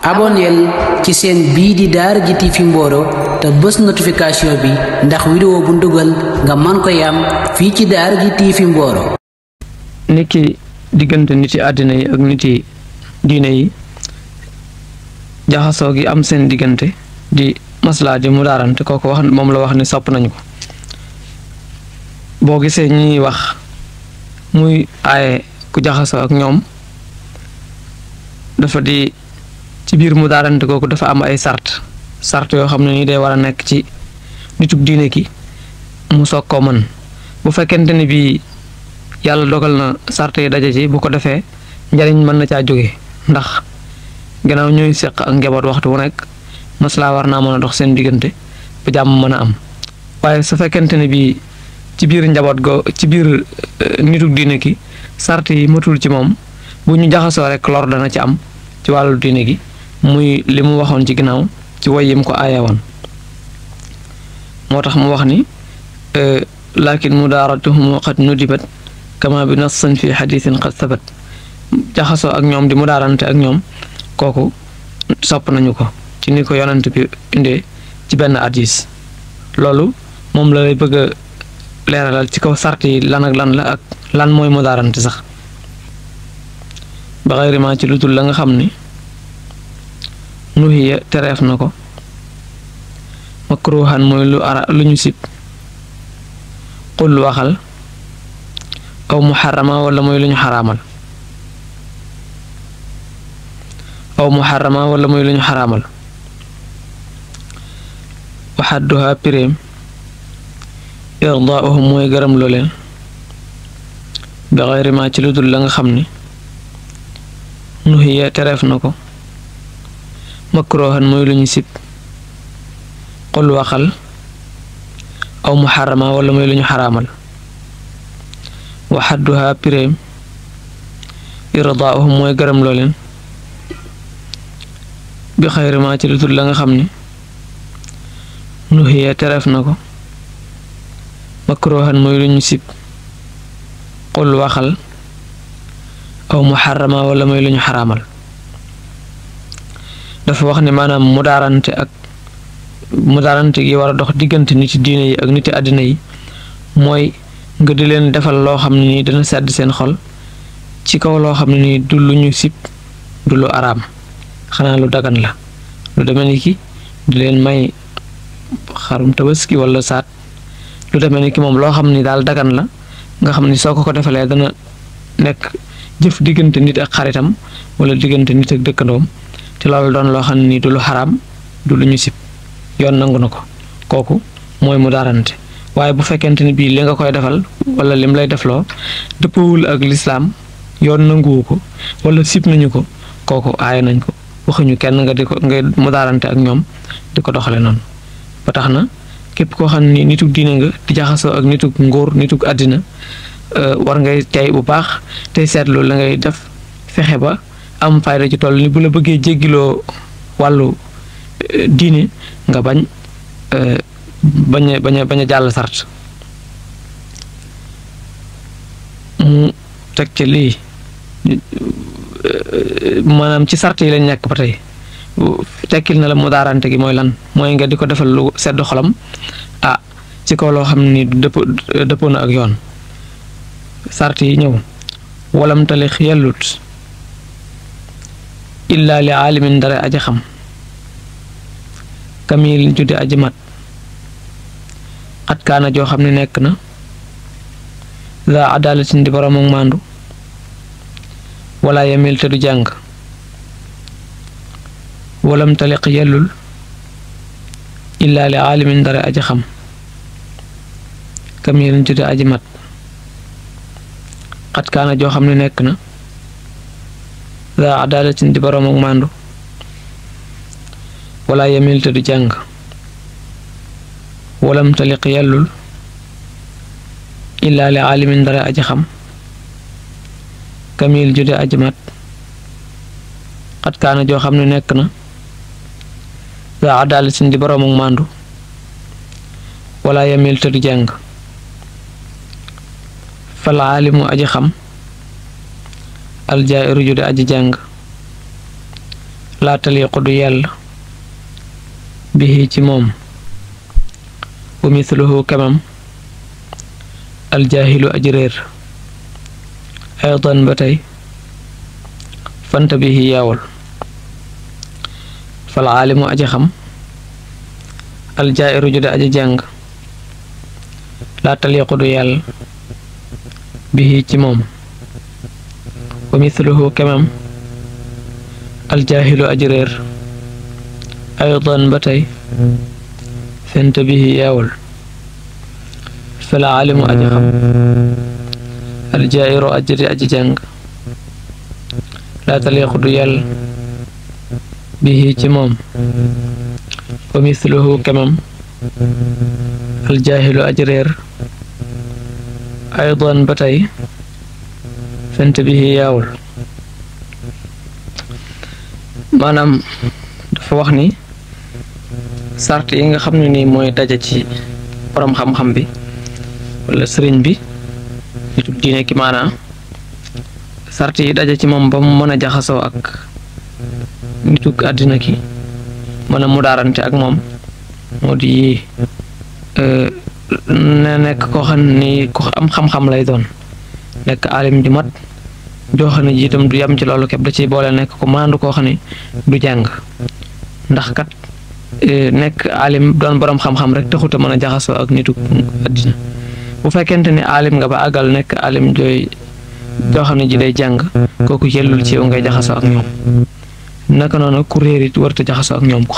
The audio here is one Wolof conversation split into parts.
abonneel ci seen bii di Daara J TV Mboro te bës notification bi ndax vidéo bu ndugal nga man ko yam fii ci Daara J TV Mboro. niki diggante nit yi àddina yi ak nit yi diine yi jaxasoo gi am seen diggante di maslaa di mu daarante kooku wax moom la wax ni sopp nañu ko boo gisee ñuy wax muy aaye ku jaxasoo ak ñoom dafa di ci biir mu daarante kooku dafa am ay sart yoo xam ne nii day war a nekk ci nitug diine ki mu soog koo mën bu fekkente ni bii yàlla dogal na sart yi daje ci bu ko defee njariñ mën na caa jóge ndax gannaaw ñuy seq ak njaboot waxtu wu nekk maslaa war naa mën a dox seen diggante ba jàmm mën a am waaye su fekkente ne bii ci biir njaboot go ci biir nitug diine ki sart yi matul ci moom bu ñu jaxasoo rek lor dana ci am ci wàllu diine gi muy li mu waxoon ci ginnaaw ci woy yim ko aaye woon moo tax mu wax ni lakin mudaaratuhum qad nudibat kama bi nassin fi xadiisin qad sabat jaxasoo ak ñoom di mudaarante ak ñoom kooku sopp nañu ko ci ni ko yonent bi indee ci benn hadiis loolu moom la lay bëgg a leeralal ci kaw sart yi lan ak lan la ak lan mooy mudaarante sax ba xayri ma ci lu dul la nga xam ni nuhiya tereef na ko makruhan mooy lu ñu sib qul waxal aw muharrama wala mooy lu ñu xaraamal waxadduha piréem irdaauhum mooy gërëm loo leen bi xayri ma ci lu dul la nga xam ni nuhiya tereef na ko makruhan mooy lu ñu sib qul waxal aw muharrama wala mooy lu ñu xaraamal waxadduha piréem irdaauhum mooy gërëm loo leen bi xayri ma ci lu dul la nga xam ni nuhiya tereef na ko makruhan mooy lu ñu sib qul waxal aw muharrama wala mooy lu ñu xaraamal dafa wax ne maanaam mudaarante gi war a dox diggante nit yi diine yi ak nit yi àddina yi mooy nga di leen defal loo xam ne nii dana sedd seen xol ci kaw loo xam ne nii du lu ñu sib du lu araam xanaa lu dagan la lu demee ni ki di leen may xarum tabaski wala saat lu demee ni ki moom loo xam ni daal dagan la nga xam ni soo ko defalee dana nekk jëf diggante nit ak xaritam wala diggante nit ak dëkkandoom te loolu doon loo xam ne nii du lu xaraam du lu ñu sib yoon nangu na ko kooku mooy mu daarante waaye bu fekkente ni bii li nga koy defal wala lim lay defloo dëppawul ak lislaam yoon nanguwu ko wala sib nañu ko kooku aaye nañ ko waxuñu kenn nga mu daarante ak ñoom di ko doxale noonu ba tax na képp koo xam ni nitug diine nga di jaxasoo ak nitug ngóor nitug àddina war ngay tey bu baax tey seetlu la ngay def fexe ba am fayda ci toll ni bu la bëggee jéggiloo wàllu diine nga bañ a jàll sart mu teg ci lii maanaam ci sart yi lañ nekk ba tey tekkil na la mu daarante gi mooy lan mooy nga di ko defal lu sedd xolam ci kaw loo xam ni dëppoo na ak yoon sart yi ñëw walam talix yellut illa li aalimin dara aji xam kamil juddi aji mat xat kaana joo xam ne nekk na za adalatin di borom ak maandu wala yemil te du jàng walam taliq yellul illa li aalimin dara aji xam kamil juddi aji mat xat kaana joo xam ne nekk na za adalatin di borom ak maandu wala yemil te du jàng walam taliq yellul illa li aalimin dara aji xam kamil jude aji mat xat kaana joo xam ne nekk na za adalatin di borom ak maandu wala yemil te du jàng fal aalimu aji xam aljaa'iru jude aji jàng laa taliqu du yàlla bihi ci moom wa mithluhu kemam aljaahilu aji réer aydan ba tey fanta bihi yaawal fal aalimu aji xam aljaa'iru jude aji jàng laa taliqu du yàlla bihi ci moom wa mithluhu kemam aljaahilu aji réer aydan ba tey fanta bihi yaawal fal aalimu aji xam aljaa'iru aji jàng laa taliqu du yàlla bihi ci moom wa mithluhu kemam aljaahilu aji réer aydan ba tey fent bihi yaawul maanaam dafa wax ni sart yi nga xam ne nii mooy daja ci borom xam-xam bi wala sëriñ bi nitu diine ki maanaa sart yi daja ci moom ba mu mën a jaxasoo ak nitu àddina ki mën a mudaarante ak moom moo di ne nekk koo xam ni ku am xam-xam lay doon nekk alim di mat joo xam ne jiitam du yam ci loolu képp da ciy boole nekk ko maandu koo xam ne du jàng ndax kat nekk alim doon borom xam-xam rek taxut a mën a jaxasoo ak nitu àddina bu fekkente ne alim nga ba àggal nekk alim joo xam ne ji day jàng kooku yellul ci yow ngay jaxasoo ak ñoom naka noonu ku réer it warta jaxasoo ak ñoom ku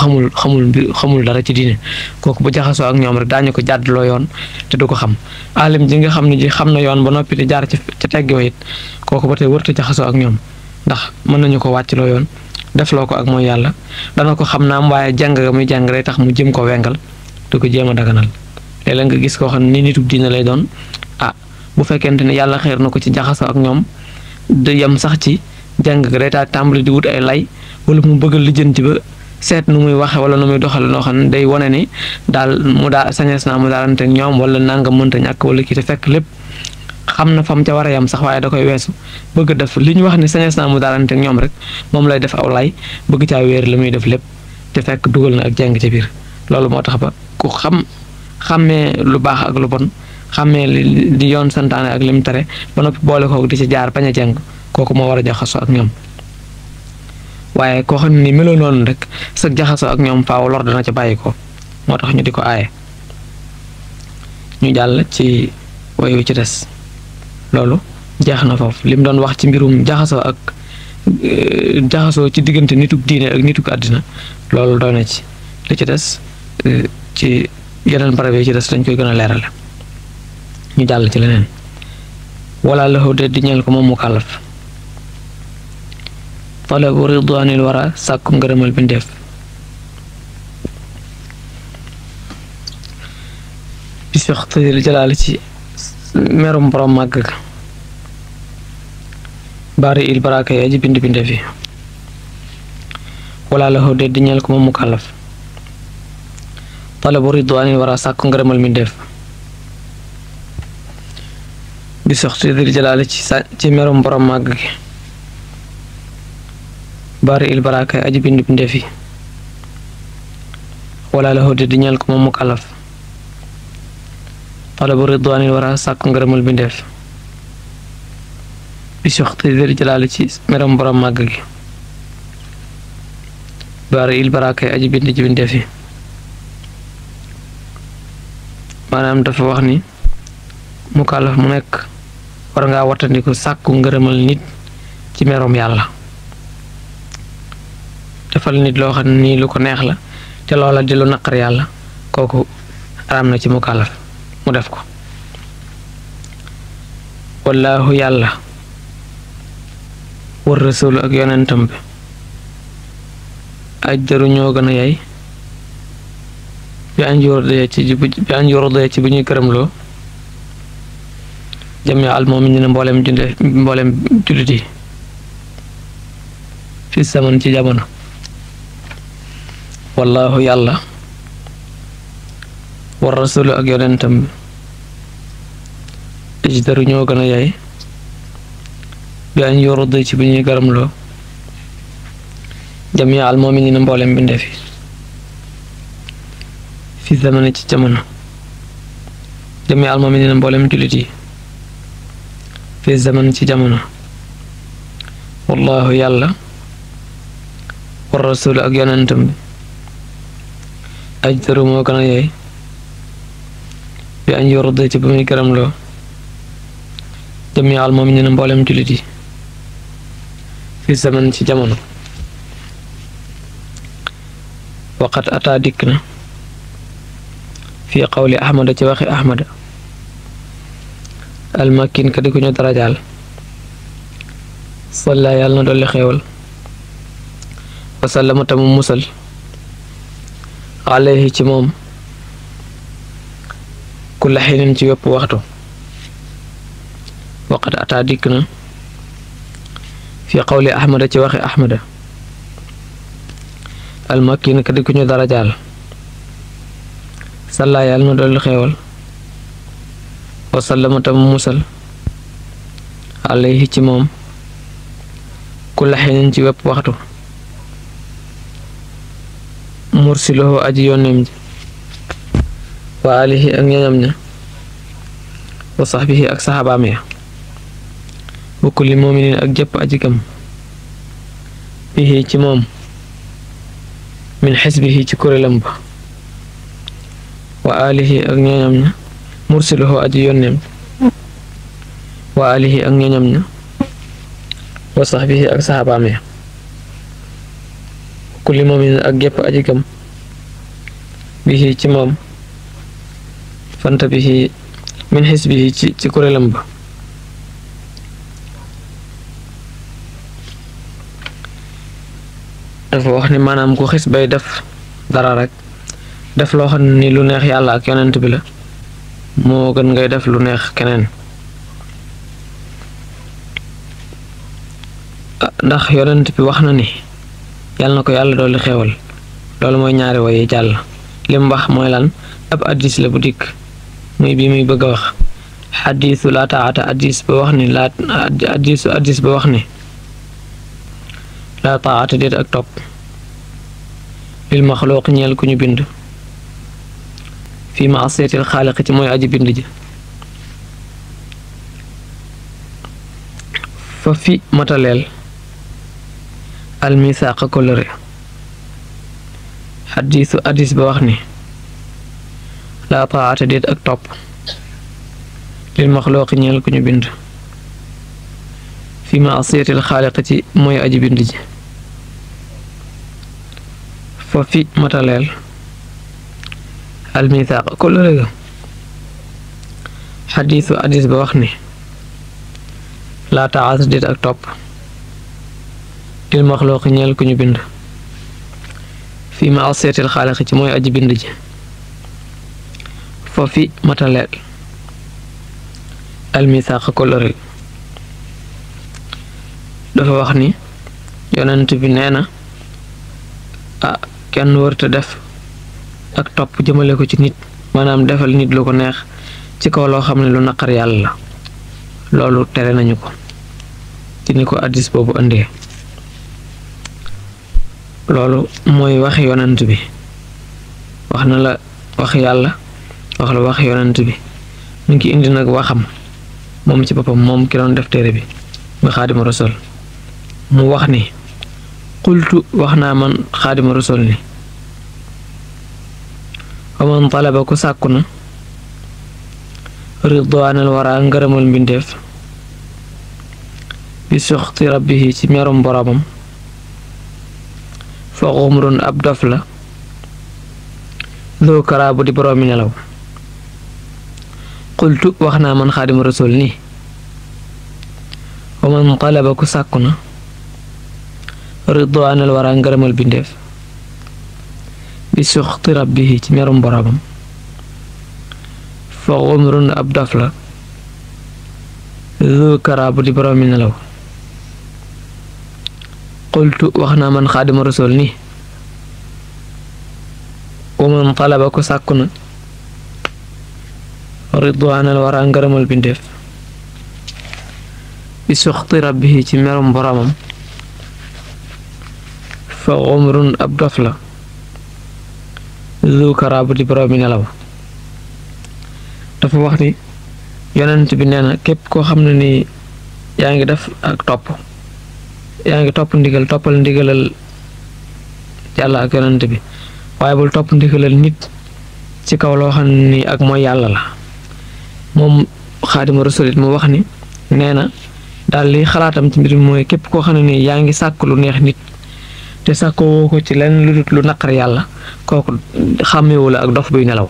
xamul dara ci diine kooku bu jaxasoo ak ñoom rek daañu ko jàddloo yoon te du ko xam alim ji nga xam ne ji xam na yoon ba noppi di jaar ci teggoo it kooku ba tey warta jaxasoo ak ñoom ndax mën nañu ko wàccloo yoon defloo ko ak mooy yàlla dana ko xam naam waaye jàng ga muy jàng day tax mu jëm ko wengal du ko jéem a daganal léeg-léeg nga gis koo xam ne ni nitub diine lay doon bu fekkente ne yàlla xeer na ko ci jaxasoo ak ñoom du yem sax ci jàng ga day taal tàmbali di wut ay lay wala mu bëgg lijjanti ba seet nu muy waxe wala nu muy doxale noo xam ne day wane ni daal sañees naa mu daalante ak ñoom wala nanga mënta ñàkk wala kii te fekk lépp xam na fam ca war a yam sax waaye da koy weesu bëgg def li ñu wax ni sañees naa mu daalante ak ñoom rek moom lay def aw lay bëgg caa wéer la muy def lépp te fekk dugal na ak jàng ca biir loolu moo tax ba ku xàmmee lu baax ak lu bon xàmmee li yoon santaane ak lim tere ba noppi boole kook di ci jaar bañ a jàng kooku moo war a jaxasoo ak ñoom waaye koo xam ne ni meloo noonu rek sag jaxasoo ak ñoom faaw lor dana ca bàyyi ko moo tax ñu di ko aaye ñu jàll ci wayu ci des loolu jeex na foofu lim doon wax ci mbirum jaxasoo ci diggante nituk diine ak nituk àddina loolu doy na ci li ci des ci yeneen barab yi ci des dañ koy gën a leerale ñu jàll ci leneen wala lahu de di ñeel ko moom mu kàllaf talabu ridwanil wara sàkku ngërëmal bindeef bi soxtadil jalaal ci merum borom màgg ga bari il baraka yi aji bind bindeef yi wala lahu de di ñeel ko moom mu kàllaf talabu ridwanil wara sàkku ngërëmal bindeef bi soxtadil jalaal ci merum borom màgg gi bari il baraka aji bind bindeef yi wala lahu de di ñeel ko moom mu kàllaf talabu ridwanil wara sàkku ngërëmal bindeef bi soxti del jalaali ci meram borom màgg gi bari il baraka aji bind ci bindeef yi maanaam dafa wax ni mu kàllaf mu nekk war ngaa wattandiku sàkku ngërëmal nit ci merom yàlla defal nit loo xam ne nii lu ko neex la te loola di lu naqar yàlla kooku araam na ci mukallaf mu def ko wallaahu yàlla war rasul ak yonentam bi ajdaru ñoo gën a yay bi an yurdee ci bu ñuy këramloo jami al mu'miniina mboolem jullit yi fi zaman ci jamono wallaahu yàlla war rasul ak yonentam bi ajdaru ñoo gën a yay bi an yurdee ci bu ñuy këramloo jamii al mu'miniina mboolem bindeef yi fi zamani ci jamono jamii al mu'miniina mboolem jullit yi fi zaman ci jamono wallahu yàlla war rasul ak yonentam bi ajdaru moo gën a yeey bi añ yorda ci ba muy gërëmloo jamii al mu'miniina mboolem jullit yi fi zaman ci jamono waqat ataa dikk na fi qawli ahmada ci waxi ahmada almakin ka di ku ñu darajaal salla yàlla na dolli xeewal wasallama tamu musal alayhi ci moom kulla xiinin ci wépp waxtu waqat ataa dikk na fi qawli ahmada ci waxi ahmada almakin ka di ku ñu darajaal salla yàlla na dolli xeewal wasallama tamu musal alayhi ci moom kulla xiinin ci wépp waxtu mursiluhu aji yónneem ji wa alihi ak ñoñam ña wa saxbihi ak saxaabaam ya wa kulli muminin ak jëpp aji gëm bihi ci moom min xisbihi ci kuréelam ba wa alihi ak ñoñam ña mursiluhu aji yónneem wa alihi ak ñoñam ña wa saxbihi ak saxaabaam ya kulli muminin ak jëpp aji gëm bihi ci moom fanta bihi min xisbihi ci kuréelam ba dafa wax ni maanaam ku xis bay def dara rek def loo xam ni lu neex yàlla ak yonent bi la moo gën ngay def lu neex keneen ndax yonent bi wax na ni yàlla na ko yàlla dolli xeewal loolu mooy ñaari waye jàll lim wax mooy lan ab addis la bu dikk muy bi muy bëgg a wax xadiisu laa taata addis ba wax ni addis ba wax ni laa taata déet ak topp lil maxluuq ñeel ku ñu bind fii ma'siyatil xaaliq ci mooy aji bind ji fa fi mataleel almisaaq kolëre xadiisu addis ba wax ni laa taata déet ak topp lil maxluuq ñeel ku ñu bind fii ma'siyatil xaaliq ci mooy aji bind ji fa fi mataleel almisaaq kolëre ga xadiisu addis ba wax ni laa taata déet ak topp lil maxluuq ñeel ku ñu bind fii ma'siyatil xaaliq ci mooy aji bind ji fa fi mataleel almisaaq kolëre dafa wax ni yonent bi nee na kenn warta def ak topp jëmale ko ci nit maanaam defal nit lu ko neex ci kaw loo xam ne lu naqar yàlla la loolu tere nañu ko ci ni ko addis boobu andee loolu mooy waxi yonent bi wax na la wax yàlla wax la waxi yonent bi mu ngi indi nag waxam moom ci boppam moom ki doon def téere bi muy xaadimu rasul mu wax ni qultu wax naa man xaadimu rasul ni wa man talaba ku sàkku na ridwaanal wara ngërëmal mbindeef bi suxti rabbihi ci merum boromam fa xumrun ab dof la doo karaa bu di boroomi nelaw qultu wax naa man xaadimu rasul ni wa man talaba ku sàkku na ridwaanal wara ngërëmal bindeef bi suxti rabbihi ci merum boromam fa xumrun ab dof la doo karaa bu di boroomi nelaw qultu wax naa man xaadimu rasul ni wa man talaba ku sàkku na ridwaanal wara ngërëmal bindeef bi suxti rabbihi ci merum boromam fa umrun ab dof la zu karabati borom mi nelaw dafa wax ni yonent bi nee na képp koo xam ne ni yaa ngi def ak topp yaa ngi topp ndigal toppal ndigalal yàlla ak yonent bi waaye bul topp ndigalal nit ci kaw loo xam ne ni ak mooy yàlla la moom Xaadimu Rasuul mu wax ni nee na daal li xalaatam ci mbir mi mooy képp koo xam ne ni yaa ngi sàkk lu neex nit te sàkkoo ko ci lenn lu dut lu naqar yàlla kooku xàmmewu la ak dof buy nelaw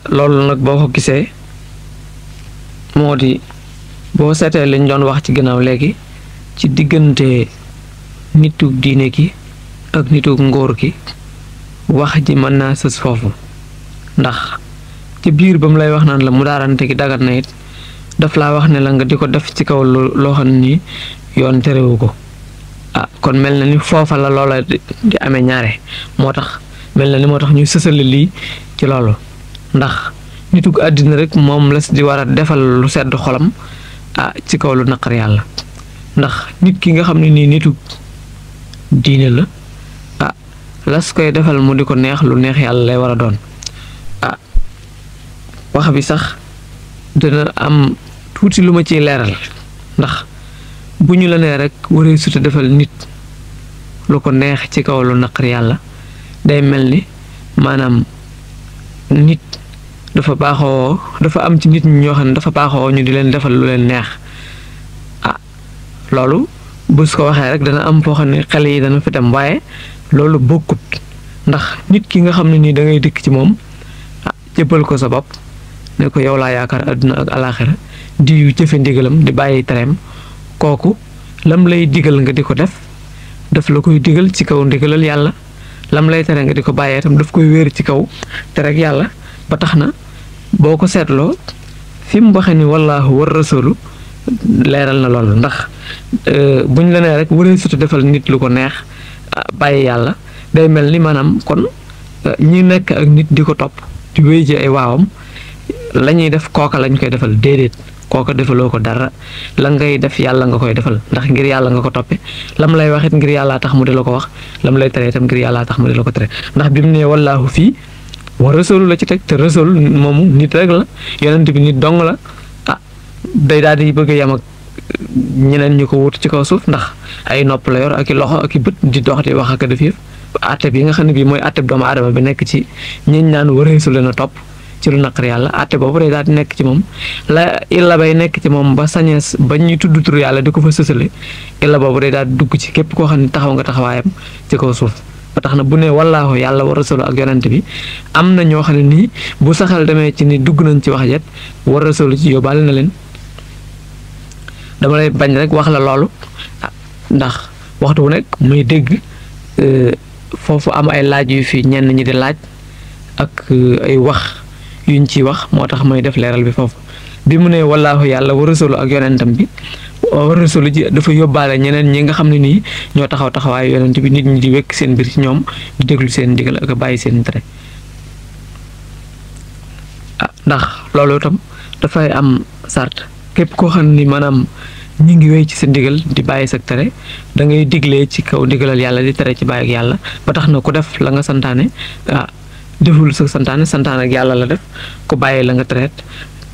loolu nag boo ko gisee moo di boo seetee liñ doon wax ci gannaaw léegi ci diggante nitu diine ki ak nitu ngóor ki wax ji mën naa sës foofu ndax ci biir ba mu lay wax naan la mu daarante gi dagat na it daf laa wax ne la nga di ko def ci kaw loo xam ni yoon terewu ko kon mel na ni foofa la loola di amee ñaare moo tax mel na ni moo tax ñuy sësale lii ci loolu ndax nitug àddina rek moom las di war a defal lu sedd xolam ci kaw lu naqar yàlla ndax nit ki nga xam ne nii nitug diine la las koy defal mu di ko neex lu neex yàlla lay war a doon wax bi sax dina am tuuti lu ma ciy leeral ndax bu ñu la nee rek waree suta defal nit lu ko neex ci kaw lu naqar yàlla day mel ni maanaam nit dafa am ci nit ñi ñoo xam ne dafa baaxoo ñu di leen defal lu leen neex loolu bu su ko waxee rek dana am foo xam ne xel yi dana fi dem waaye loolu bokkut ndax nit ki nga xam ne nii da ngay dikk ci moom jëppal ko sa bopp ne ko yow laa yaakaar àdduna ak alaaxira di jëfe ndigalam di bàyyi tereem kooku lam lay digal nga di ko def daf la koy digal ci kaw ndigalal yàlla lam lay tere nga di ko bàyyee itam daf koy wéer ci kaw tereg yàlla ba tax na boo ko seetloo fi mu waxee ni wallaahu war rasulu leeral na loolu ndax buñ la nee rek waree sutu defal nit lu ko neex bàyyi yàlla day mel ni maanaam kon ñi nekk ak nit di ko topp di wéy ji ay waawam la ñuy def kooka lañ koy defal déedéet kooka defaloo ko dara la ngay def yàlla nga koy defal ndax ngir yàlla nga ko toppe lam lay waxit ngir yàllaa tax mu di la ko wax lam lay tere itam ngir yàllaa tax mu di la ko tere ndax bi mu ne wallaahu fii wa rasulu la ci teg te rasul moomu nit rek la yonent bi nit dong la day daal di bëgg a yam ak ñeneen ñu ko wut ci kaw suuf ndax ay nopp la yor ak i loxo ak i bët di dox di wax ak a def yëf atte bi nga xam ne bii mooy atte bi doomu aadama bi nekk ci ñiñ naan wareesu leen a topp ci lu naqar yàlla atte boobu day daal di nekk ci moom la illa bay nekk ci moom ba sañees ba ñuy tudd tur yàlla di ko fa sësale illa boobu day daal di dugg ci képp koo xam ne taxaw nga taxawaayam ci kaw suuf ba tax na bu ne wallaahu yàlla wa rasulu ak yonent bi am na ñoo xam ne nii bu saxal demee ci ni dugg nañ ci wax jet wa rasulu ci yóbbaale na leen dama lay bañ rek wax la loolu ndax waxtu bu nekk muy dégg foofu am ay laaj yu fi ñenn ñi di laaj ak ay wax yuñ ciy wax moo tax may def leeral bi foofu bi mu ne wallaahu yàlla wa rasulu ak yonentam bi wa rasulu ji dafa yóbbaale ñeneen ñi nga xam ne nii ñoo taxaw taxawaayu yonent bi nit ñi di wekk seen mbir ci ñoom di déglu seen ndigal ak bàyyi seen tere ndax loolu itam dafay am sart képp koo xam ni maanaam ñi ngi wéy ci sa ndigal di bàyyi sa tere da ngay diglee ci kaw ndigalal yàlla di tere ci bàyyi ak yàlla ba tax na ku def la nga santaane deful sa santaane ak yàlla la def ku bàyyi la nga tereet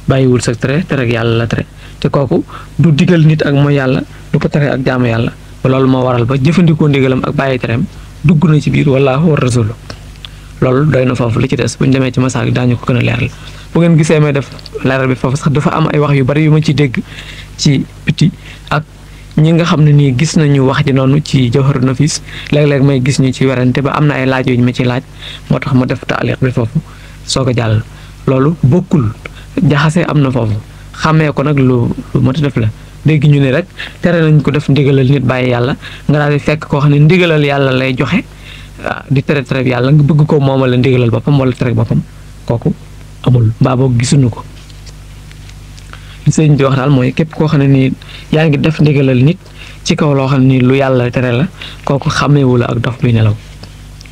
bàyyiwul sa tere ak yàlla la tere te kooku du digal nit ak mooy yàlla du ko tere ak jaamu yàlla ba loolu moo waral ba jëfandikoo ndigalam ak bàyyi tereem dugg na ci biir wallaahu war rasulu loolu doy na foofu li ci des bu ñu demee ci masaal daañu ko gën a leeral bu ngeen gisee may def leeral bi foofu sax dafa am ay wax yu bari yu ma ci dégg ci biti ak ñi nga xam ne nii gis nañu wax ji noonu ci Jawharu Nafis léeg-léeg may gis ñu ci werante ba am na ay laaj yu ñu ma ci laaj moo tax ma def taaliq bi foofu soog a jàll loolu bokkul jaxase am na foofu xàmmee ko nag lu mat a def la dégg ñu ne rek tere nañ ko def ndigalal nit bàyyi yàlla nga daal di fekk koo xam ne ndigalal yàlla lay joxe di tere yàlla nga bëgg ko moomale ndigalal boppam wala tere boppam kooku amul mbaa boog gisuñu ko li sëñ bi wax daal mooy képp koo xam ne nii yaa ngi def ndigalal nit ci kaw loo xam ne nii lu yàlla tere la kooku xàmmeewu la ak dof bi nelaw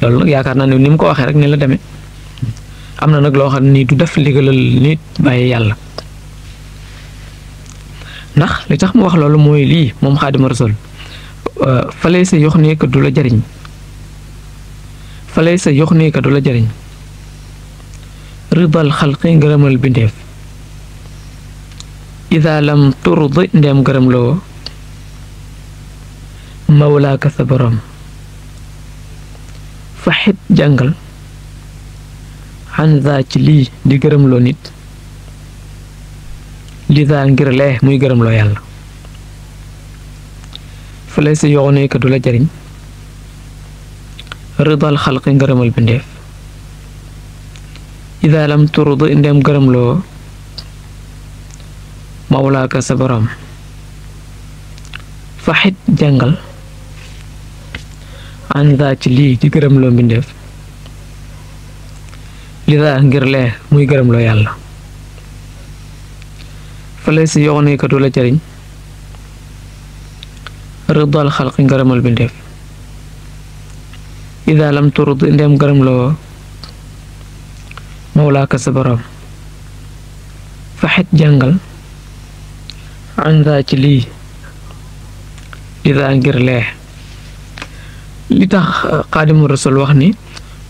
loolu nag yaakaar naa ne ni mu ko waxee rek ni la demee am na nag loo xam ne nii du def ndigalal nit bàyyi yàlla ndax li tax mu wax loolu mooy lii moom Xaadimu Rasuul falay sa yox nee ka du la jariñ falay sa yox nee ka du la jariñ ridal xalqi ngërëmal bindeef ida lam turdi ndeem gërëm loo mawlaaka sa borom faxit jàngal xanza ci lii di gërëm loo nit lida ngir lee muy gërëm loo yàlla falay sa yox nee ka du la jariñ ridal xalqi ngërëmal bindeef ida lam turdi ndeem gërëm loo mawlaaka sa borom faxit jàngal ànda ci lii di gërëm loo mbindeef li daa ngir lee muy gërëm loo yàlla falay si yox ne ka du la jariñ ridal xalqi ngërëmal mbindeef ida lam turd ndeem gërëm loo mawlaaka sa borom faxit jàngal ànda ci lii li daa ngir lee li tax xaadimu rasul wax ni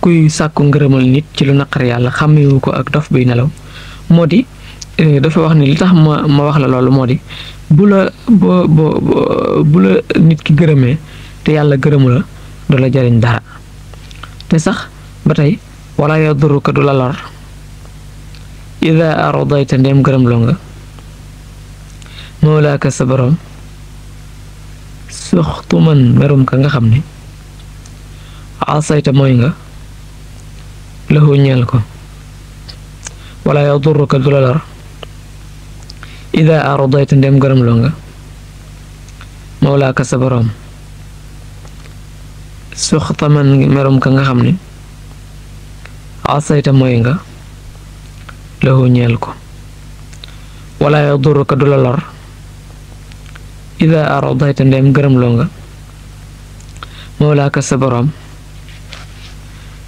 kuy sàkku ngërëmal nit ci lu naqari yàlla xàmmewu ko ak dof buy nelaw moo di dafa wax ni li tax ma wax la loolu moo di bu la nit ki gërëmee te yàlla gërëmu la du la jariñ dara te sax ba tey wala yaduruka du la lor ida arodayta ndeem gërëm loo nga mawlaaka sa borom soxtu man merum ka nga xam ne asayta mooy nga lahu ñeel ko wala yaduruka du la lor ida arodayta ndem gërëm loo nga mawlaaka sa borom soxta man merum ka nga xam ne asayta mooy nga lahu ñeel ko wala yaduruka du la lor ida arodayta ndem gërëm loo nga mawlaaka sa borom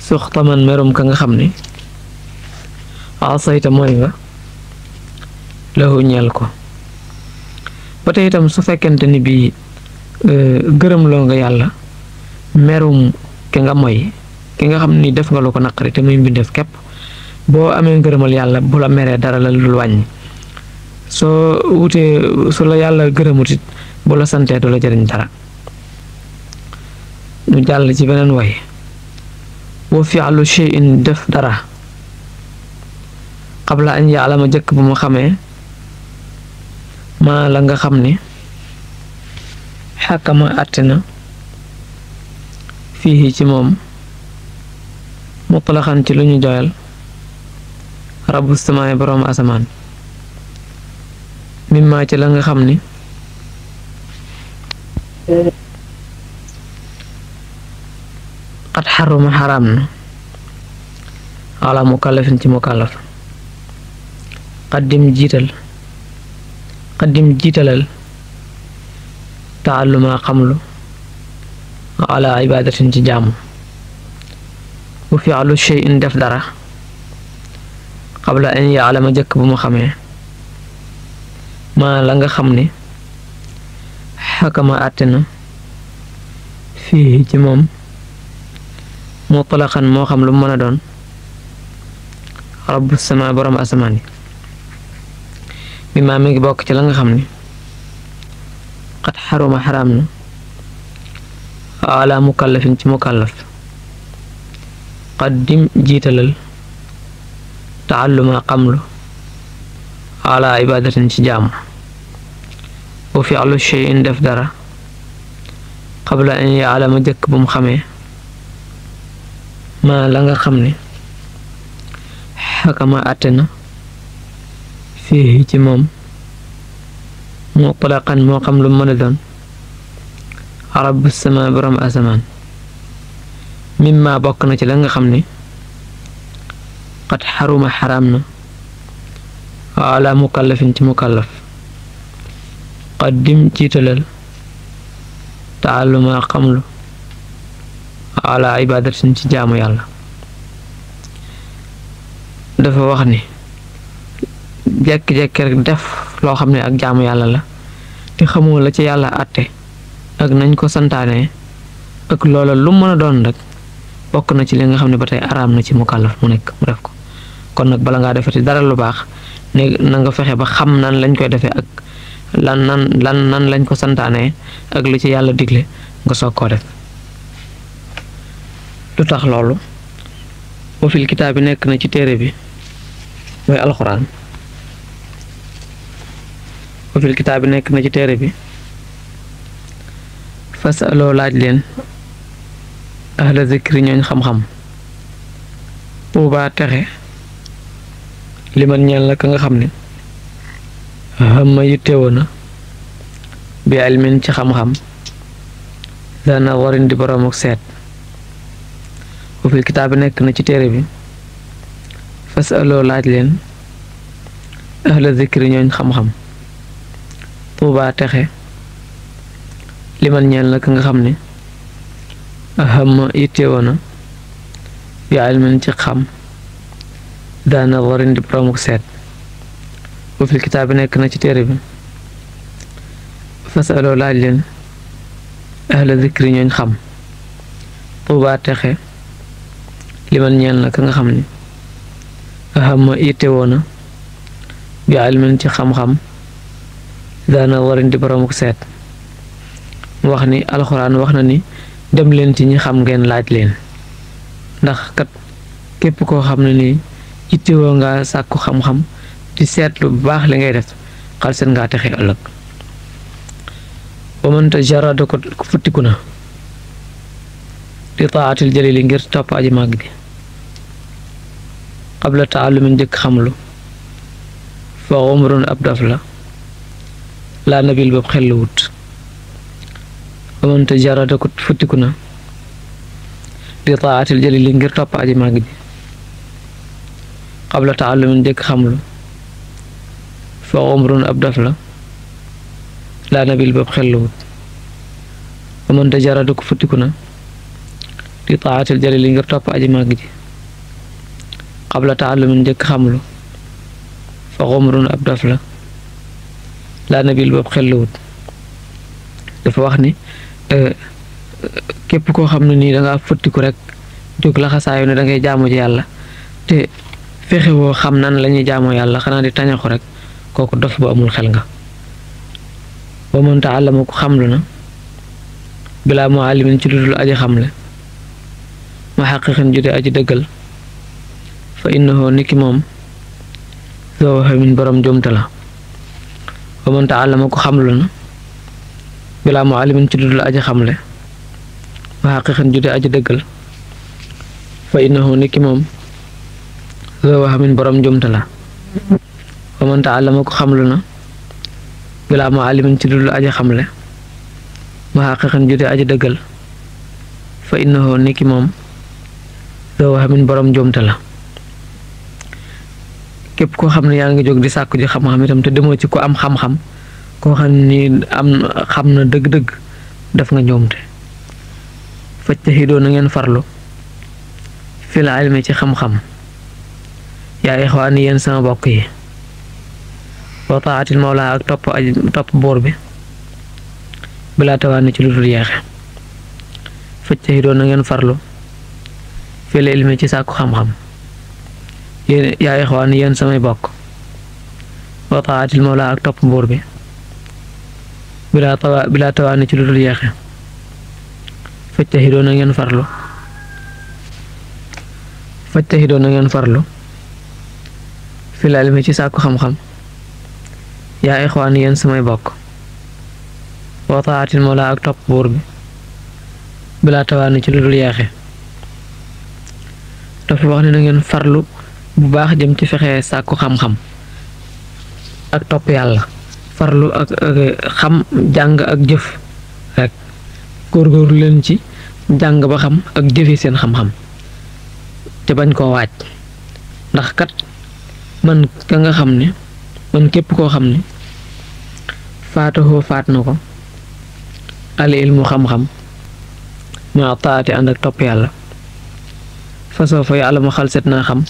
suxtaman merum ka nga xam ne asayta mooy nga lahu ñeel ko ba tey itam su fekkente ni bii gërëm loo nga yàlla merum ki nga moy ki nga xam ni def nga lu ko naqari te muy mbindeef képp boo amee ngërëmal yàlla bu la meree dara la dul wàññi soo wutee su la yàlla gërëmut it bu la santee du la jëriñ dara ñu jàll ci beneen way wa fi'lu shay'in def dara qabla an ya'lama jëkk bu mu xamee maa la nga xam ne xakama àtte na fii ci moom mutlaqan ci lu ñu joyal rabbu samaay boroom asamaan mimma ci la nga xam ni qad xaruma xaraam na ala mukallafin ci mukallaf qaddim jiitalal taalluma xamlu ala ibadatin ci jaamu bu fi'lu shay'in def dara qabla an ya'lama jëkk bu mu xamee maa la nga xam ne xakama àtte na fii ci moom mutlaqan moo xam lu mën a doon rabbu sama borom asamaan yi mi maa mi ngi bokk ci la nga xam ne qad xaruma xaraam na ala mukallafin ci mukallaf qaddim jiitalal taalluma xamlu ala ibadatin ci jaamu bu fi'lu shay'in def dara qabla an ya'lama jëkk bu mu xamee maa la nga xam ne xakama àtte na fii ci moom mutlaqan moo xam lu mën a doon rabbu sama borom asamaan mimma bokk na ci la nga xam ne qad xaruma xaraam na ala mukallafin ci mukallaf qaddim jiitalal taalluma xamlu ala ibadatin ci jaamu yàlla dafa wax ni jekki-jekki rek def loo xam ne ak jaamu yàlla la te xamoo la ci yàlla àtte ak nañ ko santaane ak loola lu mën a doon rek bokk na ci li nga xam ne ba tey araam na ci mukallaf mu nekk mu def ko kon nag bala ngaa defati dara lu baax ne na nga fexe ba xam nan lañ koy defee ak lan lañ ko santaane ak li ci yàlla digle nga soog koo def lu tax loolu wa fil kitaab bi nekk na ci téere bi mooy alxuraan wa fil kitaab bi nekk na ci téere bi fasaloo laaj leen ahla zikri ñooñ xam-xam boobaa texe li man ñeel la ka nga xam ne xamma yittewoo na bi ilmin ci xam-xam dana warin di boroom ak seet wa fil kitaab bi nekk na ci téere bi fasaloo laaj leen ahla zikri ñooñ xam-xam boobaa texe li man ñeel la ka nga xam ne aham yittewoo na bi ilmin ci xam daana warin di boroom ak seet wa fil kitaab bi nekk na ci téere bi fasaloo laaj leen ahla zikri ñooñ xam boobaa texe li man ñeel na ka nga xam ne aham yittewoo na bi ilmin ci xam-xam daana warin di boroom ak seet mu wax ni alxuraan wax na ni dem leen ci ñi xam ngeen laaj leen ndax kat képp koo xam ne nii yittewoo nga sàkku xam-xam di seetlu bu baax li ngay def xal seen ngaa texe ëllëg ba mënta jarada ko futtiku na di taatil jalili ngir topp aji màgg gi qabla taalumin njëkk xamlu fa umrun ab daf la laa nabil boobu xel wut ba mënta jarada ko futtiku na di taatil jalili ngir topp aji màgg ji qabla taalumin njëkk xamlu fa umrun ab daf la laa nabil boobu xel wut ba mënta jarada ko futtiku na di taatil jalili ngir topp aji màgg ji qabla taalumin njëkk xamlu fa umrun ab daf la laa nabil boobu xel wut dafa wax ni képp koo xam ne nii dangaa futtiku rek jóg laxasaayu ne dangay jaamu ji yàlla te fexewoo xam nan lañuy jaamoo yàlla xanaa di tañaxu rek kooku dof bu amul xel nga wa man taallama ku xamlu na bilaa muallimin ci ludul aji xamle ma xaqiqin jude aji dëggal fa innahu niki moom zoo xamin borom jomte la wa man taallama ku xamlu na bilaa muallimin ci ludul aji xamle ma xaqiqin jude aji dëggal fa innahu niki moom zoo xamin borom jomte la wa man taallama ku xamlu na bilaa muallimin ci ludul aji xamle ma xaqiqin jude aji dëggal fa innahu niki moom zoo xamin borom jomte la képp koo xam ne yaa ngi jóg di sàkku ji xam-xam itam te demoo ci ku am xam-xam koo xam ni xam na dëgg-dëgg def nga njoomte fajtahidoo na ngeen farlu fil ilmi ci xam-xam yaa ixwaani yéen sama bokk yi wa taatil mawla ak topp boor bi bilaa tawaani ci lu dul yeexe fajtahidoo na ngeen farlu fil ilmi ci sàkku xam-xam yéen yaa ixwaani yéen samay bokk wa taatil mawla ak topp boor bi bilaa tawaani ci lu dul yeexe fajtahidoo na ngeen farlu fil ilmi ci sàkku xam-xam yaa ixwaani yéen samay bokk wa taatil mawla ak topp buur bi bilaa tawaani ci lu dul yeexe dafa wax ne na ngeen farlu bu baax jëm ci fexe sàkku xam-xam ak topp yàlla farlu ak xam jàng ak jëf rek góorgóorlu leen ci jàng ba xam ak jëfe seen xam-xam te bañ koo waaj ndax kat man ka nga xam ne man képp koo xam ne faatahoo faat na ko al ilmu xam-xam ma taati ànd ak topp yàlla fasoo fa yàlla mu xalset naa xam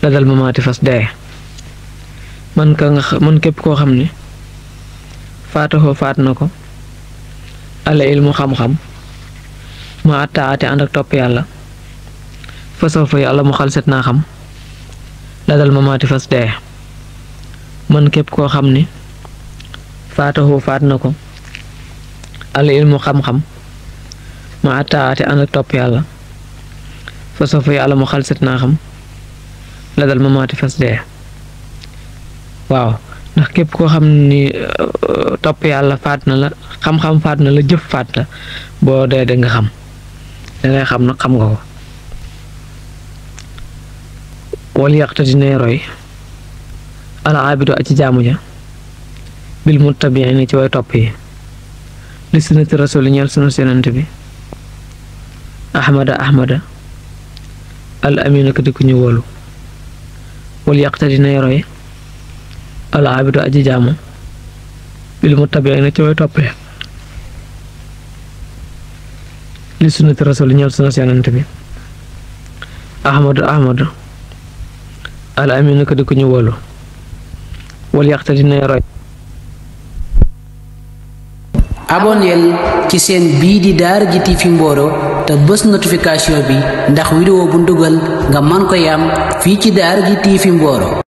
la dal mamaati fas dee man képp koo xam ne faatahoo faat na ko al ilmu xam-xam ma attaate ànd ak topp yàlla fa sawfa yàlla mu xal set naa xam la dal ma maati fas dee man képp koo xam ni faatahu faat na ko al ilmu xam-xam ma attaate ànd ak topp yàlla fa sawfa yàlla mu xal set naa xam la dal ma maati fas dee waaw ndax képp koo xam ni topp yàlla faat na la xam-xam faat na la jëf faat la boo dee da nga xam dangay xam nag xam nga ko wal yaqtadi nay roy al aabidu aci jaamu ja bil muttabiina ci way topp yi li sunnati rasuli ñeel sunu senant bi ahmada al amina ko di ku ñu wóolu wal yaqtadi nay roy al aabidu aji jaamu bil muttabiina ci way topp yi li sunnati rasuli ñeel sunu senant bi ahmadu al amina ko di ku ñu wóolu wal yaqtadi nay roy abonneel ci seen bii di Daara J TV Mboro te bës notification bi ndax vidéo bu ndugal nga man ko yam fii ci Daara J TV Mboro